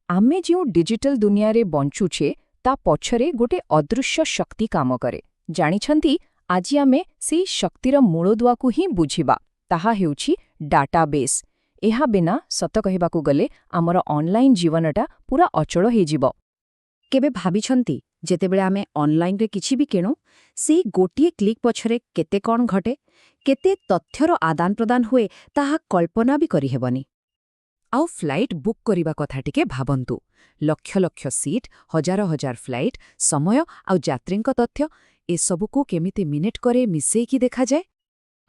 ଆମେ ଯେଉଁ ଡିଜିଟାଲ ଦୁନିଆରେ ବଞ୍ଚୁଛେ, ତା ପଛରେ ଗୋଟେ ଅଦୃଶ୍ୟ ଶକ୍ତି କାମ କରେ। ଜାଣିଛନ୍ତି, ଆଜି ଆମେ ସେଇ ଶକ୍ତିର ମୂଳଦୁଆକୁ ହିଁ ବୁଝିବା। ତାହା ହେଉଛି ଡାଟାବେସ୍। ଏହା ବିନା ସତ କହିବାକୁ ଗଲେ ଆମର ଅନଲାଇନ୍ ଜୀବନଟା ପୁରା ଅଚଳ ହେଇଯିବ। କେବେ ଭାବିଛନ୍ତି, ଯେତେବେଳେ ଆମେ ଅନଲାଇନରେ କିଛି ବି କିଣୁ, ସେଇ ଗୋଟିଏ କ୍ଲିକ୍ ପଛରେ କେତେ କ'ଣ ଘଟେ, କେତେ ତଥ୍ୟର ଆଦାନ ପ୍ରଦାନ ହୁଏ, ତାହା କଳ୍ପନା ବି କରିହେବନି। ଆଉ ଫ୍ଲାଇଟ୍ ବୁକ୍ କରିବା କଥା ଟିକେ ଭାବନ୍ତୁ। ଲକ୍ଷ ଲକ୍ଷ ସିଟ୍, ହଜାର ହଜାର ଫ୍ଲାଇଟ୍, ସମୟ ଆଉ ଯାତ୍ରୀଙ୍କ ତଥ୍ୟ, ଏସବୁକୁ କେମିତି ମିନିଟ୍‌କରେ ମିଶେଇକି ଦେଖାଯାଏ।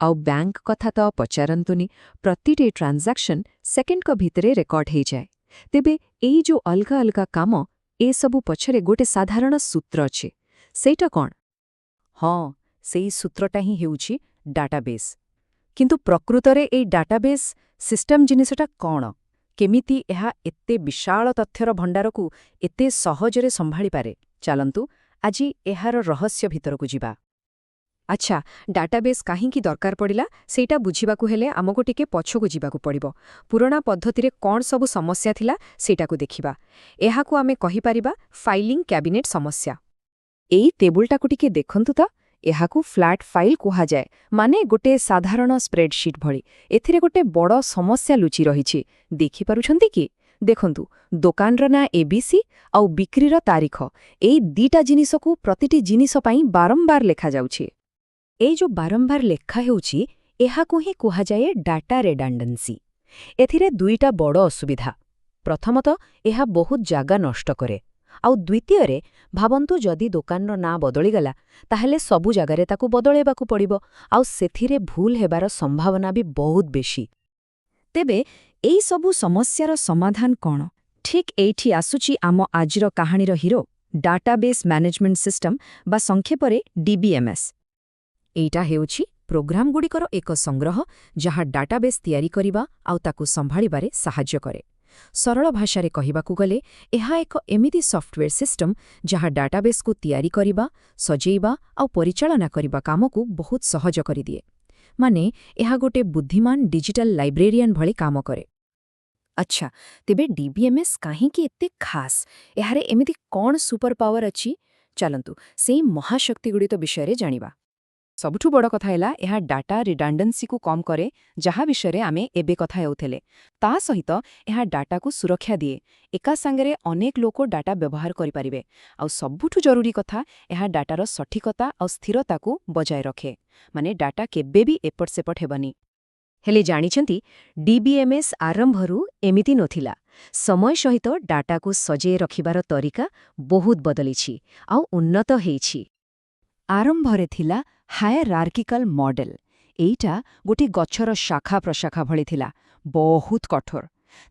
ଆଉ ବ୍ୟାଙ୍କ କଥା ତ ପଚାରନ୍ତୁନି, ପ୍ରତିଟି ଟ୍ରାଞ୍ଜାକ୍ସନ୍ ସେକେଣ୍ଡକ ଭିତରେ ରେକର୍ଡ ହେଇଯାଏ। ତେବେ ଏଇ ଯୋଉ ଅଲଗା ଅଲଗା କାମ, ଏସବୁ ପଛରେ ଗୋଟେ ସାଧାରଣ ସୂତ୍ର ଅଛି। ସେଇଟା କ'ଣ? ହଁ, ସେଇ ସୂତ୍ରଟା ହିଁ ହେଉଛି ଡାଟାବେସ୍। କିନ୍ତୁ ପ୍ରକୃତରେ ଏଇ ଡାଟାବେସ୍ ସିଷ୍ଟମ ଜିନିଷଟା କ'ଣ? କେମିତି ଏହା ଏତେ ବିଶାଳ ତଥ୍ୟର ଭଣ୍ଡାରକୁ ଏତେ ସହଜରେ ସମ୍ଭାଳିପାରେ? ଚାଲନ୍ତୁ, ଆଜି ଏହାର ରହସ୍ୟ ଭିତରକୁ ଯିବା। ଆଚ୍ଛା, ଡାଟାବେସ୍ କାହିଁକି ଦରକାର ପଡ଼ିଲା, ସେଇଟା ବୁଝିବାକୁ ହେଲେ ଆମକୁ ଟିକେ ପଛକୁ ଯିବାକୁ ପଡ଼ିବ। ପୁରୁଣା ପଦ୍ଧତିରେ କ'ଣ ସବୁ ସମସ୍ୟା ଥିଲା, ସେଇଟାକୁ ଦେଖିବା। ଏହାକୁ ଆମେ କହିପାରିବା ଫାଇଲିଂ କ୍ୟାବିନେଟ୍ ସମସ୍ୟା। ଏଇ ଟେବୁଲଟାକୁ ଟିକେ ଦେଖନ୍ତୁ ତ। ଏହାକୁ ଫ୍ଲାଟ୍ ଫାଇଲ୍ କୁହାଯାଏ, ମାନେ ଗୋଟେ ସାଧାରଣ ସ୍ପ୍ରେଡସିଟ୍ ଭଳି। ଏଥିରେ ଗୋଟେ ବଡ଼ ସମସ୍ୟା ଲୁଚି ରହିଛି। ଦେଖିପାରୁଛନ୍ତି କି? ଦେଖନ୍ତୁ, ଦୋକାନର ନାଁ ଏବିସି ଆଉ ବିକ୍ରିର ତାରିଖ, ଏଇ ଦିଟା ଜିନିଷକୁ ପ୍ରତିଟି ଜିନିଷ ପାଇଁ ବାରମ୍ବାର ଲେଖାଯାଉଛି। ଏଇ ଯୋଉ ବାରମ୍ବାର ଲେଖା ହେଉଛି, ଏହାକୁ ହିଁ କୁହାଯାଏ ଡାଟା ରେଡାଣ୍ଡାନ୍ସି। ଏଥିରେ ଦୁଇଟା ବଡ଼ ଅସୁବିଧା। ପ୍ରଥମତଃ, ଏହା ବହୁତ ଜାଗା ନଷ୍ଟ କରେ। ଆଉ ଦ୍ୱିତୀୟରେ, ଭାବନ୍ତୁ, ଯଦି ଦୋକାନର ନାଁ ବଦଳିଗଲା, ତାହେଲେ ସବୁ ଜାଗାରେ ତାକୁ ବଦଳେଇବାକୁ ପଡ଼ିବ ଆଉ ସେଥିରେ ଭୁଲ ହେବାର ସମ୍ଭାବନା ବି ବହୁତ ବେଶୀ। ତେବେ ଏଇ ସବୁ ସମସ୍ୟାର ସମାଧାନ କ'ଣ? ଠିକ୍ ଏଇଠି ଆସୁଛି ଆମ ଆଜିର କାହାଣୀର ହିରୋ, ଡାଟାବେସ୍ ମ୍ୟାନେଜମେଣ୍ଟ ସିଷ୍ଟମ ବା ସଂକ୍ଷେପରେ ଡିବିଏମ୍ଏସ୍। ଏଇଟା ହେଉଛି ପ୍ରୋଗ୍ରାମଗୁଡ଼ିକର ଏକ ସଂଗ୍ରହ, ଯାହା ଡାଟାବେସ୍ ତିଆରି କରିବା ଆଉ ତାକୁ ସମ୍ଭାଳିବାରେ ସାହାଯ୍ୟ କରେ। ସରଳ ଭାଷାରେ କହିବାକୁ ଗଲେ, ଏହା ଏକ ଏମିତି ସଫ୍ଟୱେର୍ ସିଷ୍ଟମ ଯାହା ଡାଟାବେସ୍କୁ ତିଆରି କରିବା, ସଜେଇବା ଆଉ ପରିଚାଳନା କରିବା କାମକୁ ବହୁତ ସହଜ କରିଦିଏ। ମାନେ ଏହା ଗୋଟେ ବୁଦ୍ଧିମାନ ଡିଜିଟାଲ ଲାଇବ୍ରେରିଆନ୍ ଭଳି କାମ କରେ। ଆଚ୍ଛା, ତେବେ ଡିବିଏମ୍ଏସ୍ କାହିଁକି ଏତେ ଖାସ୍? ଏହାର ଏମିତି କ'ଣ ସୁପର ପାୱାର ଅଛି? ଚାଲନ୍ତୁ, ସେଇ ମହାଶକ୍ତିଗୁଡ଼ିକ ବିଷୟରେ ଜାଣିବା। ସବୁଠୁ ବଡ଼ କଥା ହେଲା, ଏହା ଡାଟା ରିଡାଣ୍ଡନ୍ସିକୁ କମ୍ କରେ, ଯାହା ବିଷୟରେ ଆମେ ଏବେ କଥା ହେଉଥିଲେ। ତା ସହିତ ଏହା ଡାଟାକୁ ସୁରକ୍ଷା ଦିଏ। ଏକା ସାଙ୍ଗରେ ଅନେକ ଲୋକ ଡାଟା ବ୍ୟବହାର କରିପାରିବେ। ଆଉ ସବୁଠୁ ଜରୁରୀ କଥା, ଏହା ଡାଟାର ସଠିକତା ଆଉ ସ୍ଥିରତାକୁ ବଜାୟ ରଖେ। ମାନେ ଡାଟା କେବେ ବି ଏପଟ ସେପଟ ହେବନି। ହେଲେ ଜାଣିଛନ୍ତି, ଡିବିଏମ୍ଏସ୍ ଆରମ୍ଭରୁ ଏମିତି ନଥିଲା। ସମୟ ସହିତ ଡାଟାକୁ ସଜେଇ ରଖିବାର ତରିକା ବହୁତ ବଦଳିଛି ଆଉ ଉନ୍ନତ ହେଇଛି। ଆରମ୍ଭରେ ଥିଲା ହାୟରାର୍କିକାଲ ମଡେଲ। ଏଇଟା ଗୋଟିଏ ଗଛର ଶାଖା ପ୍ରଶାଖା ଭଳି ଥିଲା, ବହୁତ କଠୋର।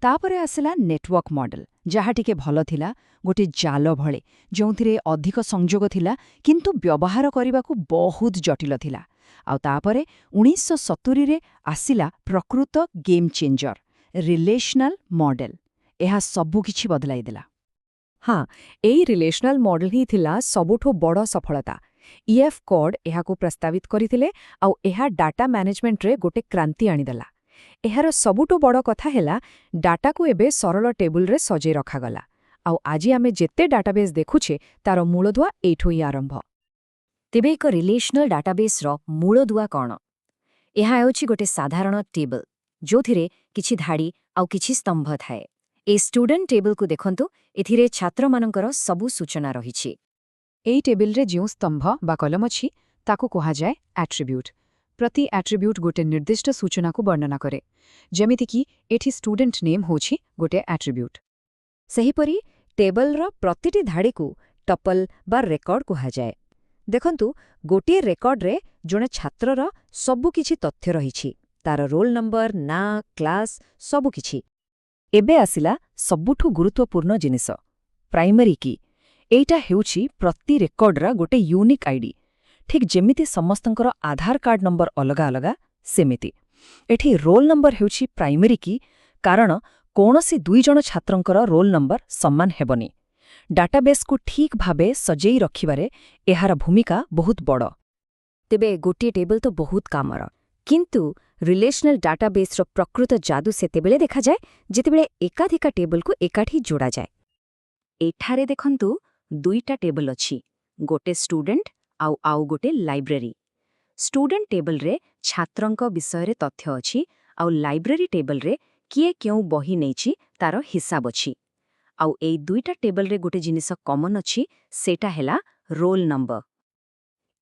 ତାପରେ ଆସିଲା ନେଟୱାର୍କ ମଡେଲ, ଯାହା ଟିକେ ଭଲ ଥିଲା, ଗୋଟିଏ ଜାଲ ଭଳି, ଯେଉଁଥିରେ ଅଧିକ ସଂଯୋଗ ଥିଲା କିନ୍ତୁ ବ୍ୟବହାର କରିବାକୁ ବହୁତ ଜଟିଳ ଥିଲା। ଆଉ ତାପରେ 1970ରେ ଆସିଲା ପ୍ରକୃତ ଗେମ୍ ଚେଞ୍ଜର, ରିଲେସନାଲ ମଡେଲ। ଏହା ସବୁକିଛି ବଦଳାଇଦେଲା। ହଁ, ଏଇ ରିଲେସନାଲ ମଡେଲ ହିଁ ଥିଲା ସବୁଠୁ ବଡ଼ ସଫଳତା। ଇଏଫ୍ କୋଡ୍ ଏହାକୁ ପ୍ରସ୍ତାବିତ କରିଥିଲେ ଆଉ ଏହା ଡାଟା ମ୍ୟାନେଜମେଣ୍ଟରେ ଗୋଟେ କ୍ରାନ୍ତି ଆଣିଦେଲା। ଏହାର ସବୁଠୁ ବଡ଼ କଥା ହେଲା, ଡାଟାକୁ ଏବେ ସରଳ ଟେବୁଲରେ ସଜେଇ ରଖାଗଲା। ଆଉ ଆଜି ଆମେ ଯେତେ ଡାଟାବେସ୍ ଦେଖୁଛେ, ତାର ମୂଳଦୁଆ ଏଇଠୁ ହିଁ ଆରମ୍ଭ। ତେବେ ଏକ ରିଲେସନାଲ ଡାଟାବେସ୍ର ମୂଳଦୁଆ କ'ଣ? ଏହା ହେଉଛି ଗୋଟେ ସାଧାରଣ ଟେବଲ୍, ଯେଉଁଥିରେ କିଛି ଧାଡ଼ି ଆଉ କିଛି ସ୍ତମ୍ଭ ଥାଏ। ଏ ଷ୍ଟୁଡେଣ୍ଟ ଟେବଲ୍କୁ ଦେଖନ୍ତୁ, ଏଥିରେ ଛାତ୍ରମାନଙ୍କର ସବୁ ସୂଚନା ରହିଛି। ଏଇ ଟେବୁଲରେ ଯେଉଁ ସ୍ତମ୍ଭ ବା କଲମ ଅଛି, ତାକୁ କୁହାଯାଏ ଆଟ୍ରିବ୍ୟୁଟ୍। ପ୍ରତି ଆଟ୍ରିବ୍ୟୁଟ୍ ଗୋଟେ ନିର୍ଦ୍ଦିଷ୍ଟ ସୂଚନାକୁ ବର୍ଣ୍ଣନା କରେ। ଯେମିତିକି ଏଠି ଷ୍ଟୁଡେଣ୍ଟ ନେମ୍ ହେଉଛି ଗୋଟେ ଆଟ୍ରିବ୍ୟୁଟ୍। ସେହିପରି ଟେବଲ୍ର ପ୍ରତିଟି ଧାଡ଼ିକୁ ଟପଲ୍ ବା ରେକର୍ଡ କୁହାଯାଏ। ଦେଖନ୍ତୁ, ଗୋଟିଏ ରେକର୍ଡରେ ଜଣେ ଛାତ୍ରର ସବୁକିଛି ତଥ୍ୟ ରହିଛି, ତାର ରୋଲ୍ ନମ୍ବର, ନାଁ, କ୍ଲାସ୍, ସବୁକିଛି। ଏବେ ଆସିଲା ସବୁଠୁ ଗୁରୁତ୍ୱପୂର୍ଣ୍ଣ ଜିନିଷ, ପ୍ରାଇମେରୀ କି। ଏଇଟା ହେଉଛି ପ୍ରତି ରେକର୍ଡର ଗୋଟେ ୟୁନିକ୍ ଆଇଡି। ଠିକ୍ ଯେମିତି ସମସ୍ତଙ୍କର ଆଧାର କାର୍ଡ ନମ୍ବର ଅଲଗା ଅଲଗା, ସେମିତି ଏଠି ରୋଲ୍ ନମ୍ବର ହେଉଛି ପ୍ରାଇମେରୀ କି, କାରଣ କୌଣସି ଦୁଇ ଜଣ ଛାତ୍ରଙ୍କର ରୋଲ୍ ନମ୍ବର ସମାନ ହେବନି। ଡାଟାବେସ୍କୁ ଠିକ୍ ଭାବେ ସଜେଇ ରଖିବାରେ ଏହାର ଭୂମିକା ବହୁତ ବଡ଼। ତେବେ ଗୋଟିଏ ଟେବଲ୍ ତ ବହୁତ କାମର, କିନ୍ତୁ ରିଲେସନାଲ ଡାଟାବେସ୍ର ପ୍ରକୃତ ଯାଦୁ ସେତେବେଳେ ଦେଖାଯାଏ, ଯେତେବେଳେ ଏକାଧିକ ଟେବଲ୍କୁ ଏକାଠି ଯୋଡ଼ାଯାଏ। ଏଠାରେ ଦେଖନ୍ତୁ, ଦୁଇଟା ଟେବଲ୍ ଅଛି, ଗୋଟେ ଷ୍ଟୁଡେଣ୍ଟ ଆଉ ଆଉ ଗୋଟେ ଲାଇବ୍ରେରୀ। ଷ୍ଟୁଡେଣ୍ଟ ଟେବଲ୍ରେ ଛାତ୍ରଙ୍କ ବିଷୟରେ ତଥ୍ୟ ଅଛି ଆଉ ଲାଇବ୍ରେରୀ ଟେବଲ୍ରେ କିଏ କେଉଁ ବହି ନେଇଛି ତାର ହିସାବ ଅଛି। ଆଉ ଏଇ ଦୁଇଟା ଟେବଲ୍ରେ ଗୋଟେ ଜିନିଷ କମନ୍ ଅଛି, ସେଇଟା ହେଲା ରୋଲ୍ ନମ୍ବର।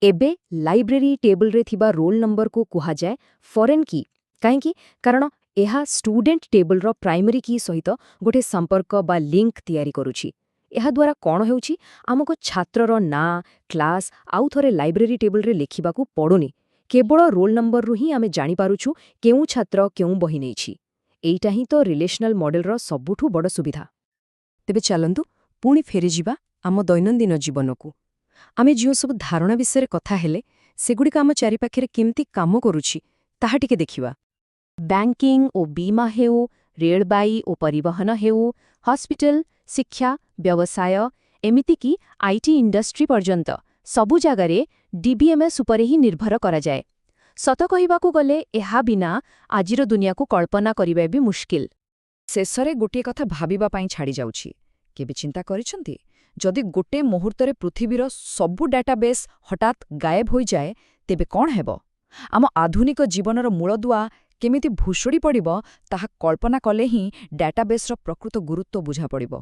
ଏବେ ଲାଇବ୍ରେରୀ ଟେବଲ୍ରେ ଥିବା ରୋଲ୍ ନମ୍ବରକୁ କୁହାଯାଏ ଫରେନ୍ କି। କାହିଁକି? କାରଣ ଏହା ଷ୍ଟୁଡେଣ୍ଟ ଟେବଲ୍ର ପ୍ରାଇମେରୀ କି ସହିତ ଗୋଟେ ସମ୍ପର୍କ ବା ଲିଙ୍କ ତିଆରି କରୁଛି। ଏହାଦ୍ୱାରା କ'ଣ ହେଉଛି? ଆମକୁ ଛାତ୍ରର ନାଁ, କ୍ଲାସ୍ ଆଉ ଥରେ ଲାଇବ୍ରେରୀ ଟେବଲ୍ରେ ଲେଖିବାକୁ ପଡ଼ୁନି। କେବଳ ରୋଲ୍ ନମ୍ବରରୁ ହିଁ ଆମେ ଜାଣିପାରୁଛୁ କେଉଁ ଛାତ୍ର କେଉଁ ବହି ନେଇଛି। ଏଇଟା ହିଁ ତ ରିଲେସନାଲ ମଡେଲର ସବୁଠୁ ବଡ଼ ସୁବିଧା। ତେବେ ଚାଲନ୍ତୁ, ପୁଣି ଫେରିଯିବା ଆମ ଦୈନନ୍ଦିନ ଜୀବନକୁ। ଆମେ ଯେଉଁ ସବୁ ଧାରଣା ବିଷୟରେ କଥା ହେଲେ, ସେଗୁଡ଼ିକ ଆମ ଚାରିପାଖରେ କେମିତି କାମ କରୁଛି, ତାହା ଟିକେ ଦେଖିବା। ବ୍ୟାଙ୍କିଂ ଓ ବୀମା ହେଉ, ରେଳବାଇ ଓ ପରିବହନ ହେଉ, ହସ୍ପିଟାଲ, ଶିକ୍ଷା, ବ୍ୟବସାୟ, ଏମିତିକି IT industry ପର୍ଯ୍ୟନ୍ତ ସବୁ ଜାଗାରେ ଡିବିଏମ୍ଏସ୍ ଉପରେ ହିଁ ନିର୍ଭର କରାଯାଏ। ସତ କହିବାକୁ ଗଲେ ଏହା ବିନା ଆଜିର ଦୁନିଆକୁ କଳ୍ପନା କରିବା ବି ମୁସ୍କିଲ। ଶେଷରେ ଗୋଟିଏ କଥା ଭାବିବା ପାଇଁ ଛାଡ଼ିଯାଉଛି। କେବେ ଚିନ୍ତା କରିଛନ୍ତି, ଯଦି ଗୋଟେ ମୁହୂର୍ତ୍ତରେ ପୃଥିବୀର ସବୁ ଡାଟାବେସ୍ ହଠାତ୍ ଗାୟବ ହୋଇଯାଏ, ତେବେ କ'ଣ ହେବ? ଆମ ଆଧୁନିକ ଜୀବନର ମୂଳଦୁଆ କେମିତି ଭୁଷୁଡ଼ି ପଡ଼ିବ, ତାହା କଳ୍ପନା କଲେ ହିଁ ଡାଟାବେସ୍ର ପ୍ରକୃତ ଗୁରୁତ୍ୱ ବୁଝାପଡ଼ିବ।